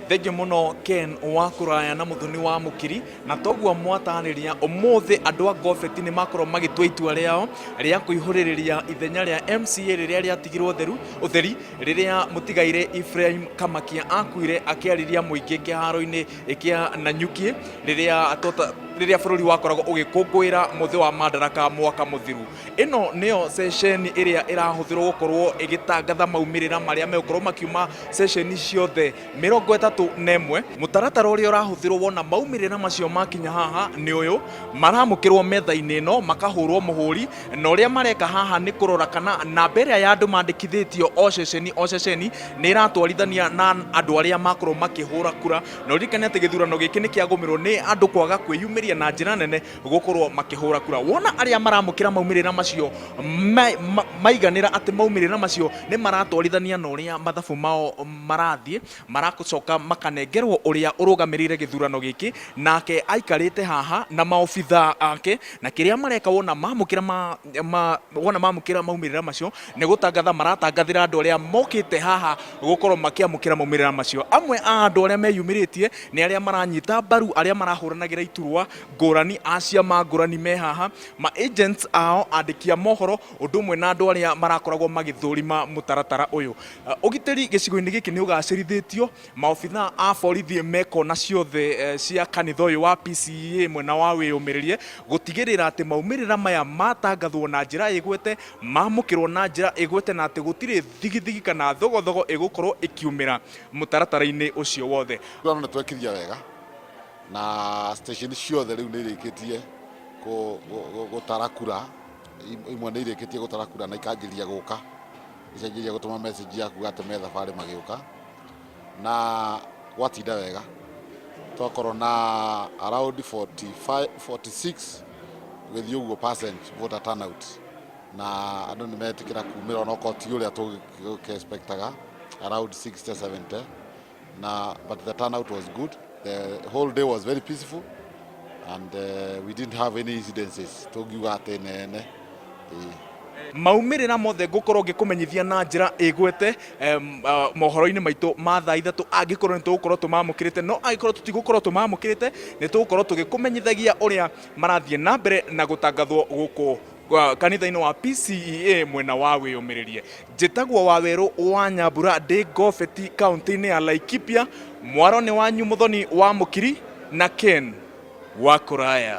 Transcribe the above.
Thengiũ mũno Ken wa kũraya na Mũthoni wa Mũkiri, na toguo mwatarĩria, ũmũthĩ andũ a Ngobeti nĩ makorwo magĩtua itua rĩao rĩa kũihũrĩrĩria ithenya rĩa MCA rĩrĩa rĩatigirwo theru, ũtheri rĩrĩa mũtigairĩ Ephraim Kamakia akuire akĩarĩria mũingĩ kĩharo-inĩ kĩa Nanyuki rĩrĩa tota, rĩrĩa bũrũri wakoragwo ũgĩkũngũĩra mũthĩ wa Madaraka mwaka mũthiru. Ĩno nĩyo ceceni ĩrĩa ĩrahũthĩrwo gũkorwo ĩgĩtangatha maumĩrĩra marĩa megũkorwo makiuma ceceni ciothe 31. Mũtaratara ũrĩa ũrahũthĩrwo wona maumĩrĩra macio makinya haha nĩ ũyũ, maramũkĩrwo metha-inĩ ĩno makahũrwo mũhũri, na ũrĩa mareka haha nĩ kũrora kana namba ĩrĩa ya andũ mandĩkithĩtio o ceceni o ceceni nĩ ĩratwarithania na andũ arĩa makorwo makĩhũra kura. Na ũririkane atĩ gĩthurano gĩkĩ nĩ kĩagũmĩrwo nĩ andũ kwaga kwĩyumĩria na njĩra nene gũkorwo makĩhũra kura. Wona arĩa maramũkĩra maumĩrĩra macio maiganĩra atĩ maumĩrĩra macio nĩ maratwarithania na ũrĩa mathabu mao marathiĩ, maracoka makanengerwo ũrĩa ũrũgamĩrĩire gĩthurano gĩkĩ, nake aikarĩte haha na maobithaa ake, na kĩrĩa mareka wona mamũkĩra ma, ma, wona mamũkĩra maumĩrĩra macio nĩ gũtangatha maratangathĩra andũ arĩa mokĩte haha gũkorwo makĩamũkĩra maumĩrĩra macio. Amwe a andũ arĩa meyumĩrĩtie nĩ arĩa maranyita mbaru arĩa marahũranagĩra iturwa ngũrani, a ciama ngũrani me haha, ma agents ao, andĩki a mohoro, ũndũ ũmwe na andũ arĩa marakoragwo magĩthũrima mũtaratara ũyũ. Ũgitĩri gĩcigo-inĩ gĩkĩ nĩ ũgacĩrithĩtio, maobithaa a borithi me kona ciothe cia kanitha ũyũ wa PCEA mwena wa Wĩyũmĩrĩrie, gũtigĩrĩra atĩ maumĩrĩra maya matangathwo na njĩra ĩgwete, mamũkĩrwo na njĩra ĩgwete na atĩ gũtirĩ thigithigi kana thogothogo ĩgũkorwo ĩkiumĩra mũtaratara-inĩ ũcio wothe. Ithurano nĩ twekithia wega na station ciothe rĩu nĩ irĩkĩtie gũtara kura, imwe nĩ irĩkĩtie gũtara kura na ikanjĩria gũka, icanjĩria gũtũma message ya kuga atĩ me thabarĩ magĩũka, na gwatinda wega twakorwo na around 45, 46 gũgĩthiĩ ũguo percent voter turnout, na andũ nĩ metĩkĩra kumĩra onokorwo ti ũrĩa tũgĩ expectaga around 60 70 na but the turnout was good. The whole day was very peaceful and we didn't have any incidences tũngiuga atĩ nene. Maumĩrĩra mothe ngũkorwo ngĩkũmenyithia na njĩra ĩgwete mohoro-inĩ maitũ ma thaa 3 angĩkorwo nĩ tũgũkorwo tũmamũkĩrĩte, no angĩkorwo tũtigũkorwo tũmamũkĩrĩte nĩ tũgũkorwo tũgĩkũmenyithagia ũrĩa marathiĩ na mbere na gũtangathwo gũkũ kanitha-inĩ wa PCEA mwena wa Wĩyũmĩrĩrie. Njĩtagwo Wawerũ wa Nyambura, ndĩ Ngobeti kaũntĩ-inĩ ya Laikipia. Mwaro nĩ wanyu Mũthoni wa Mũkiri na Ken wa Kũraya.